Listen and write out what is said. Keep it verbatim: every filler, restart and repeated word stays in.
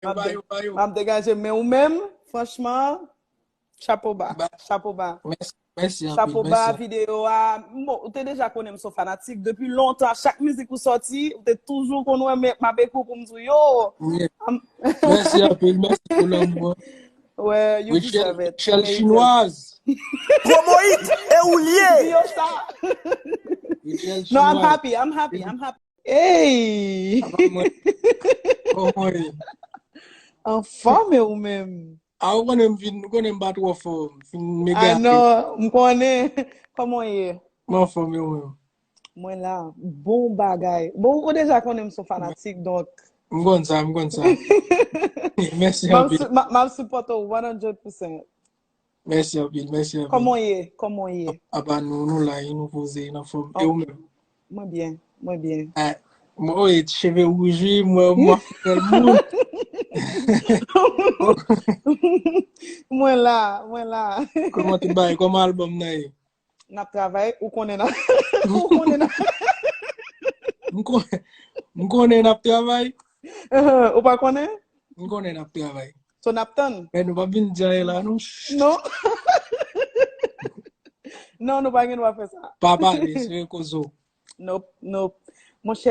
M ap de- m ap degaje, men ou menm, franchman, chapo ba, chapo ba. Mèsi, mèsi anpil. Chapo ba videyo a. Bon, ou te deja konnen m se yon fanatik depi lontan. Chak mizik ou sòti, ou te toujou konn wè m ap ekri w pou m di w, yo. Mèsi anpil, mèsi pou lanmou an. Ouais, you deserve it. Rachel Chinoise. Promo it, e ou l ye. Yo sa. No, I'm happy, I'm happy, I'm happy. Hey! Kòman ye? Anfòm e ou menm? A, ou konnen m vin, ou konnen m pa twò fò. M fin mega. Ah non, m konnen. Kòman w ye? M anfòm e ou menm? Mwen la, bon bagay. Bon, ou deja konnen m se yon fanatik, donk. M konn sa, m konn sa. Mèsi M ap anpil. su- m ap- m ap sipòte w one hundred percent. Mèsi anpil, mèsi anpil. Kòman w ye? Kòman w ye? Apa nou, nou la, nou poze, nou anfòm. E ou menm? Mwen byen, mwen byen. Ah, mwen, oh, e cheve wouj, wi, mwen, mwen fè moun. Mwen la, mwen la. Kòman tout bagay, kòman albòm nan ye? N ap travay, ou konnen n ap, ou konnen n ap, M konnen, m konnen n ap travay. Ou pa konnen? M konnen n ap travay. So n ap tann. Men nou pa vin di anyen la, non. Non. Non, nou pa gen dwa fè sa. Pa pale, se kozo. Nope, nope. Monchè,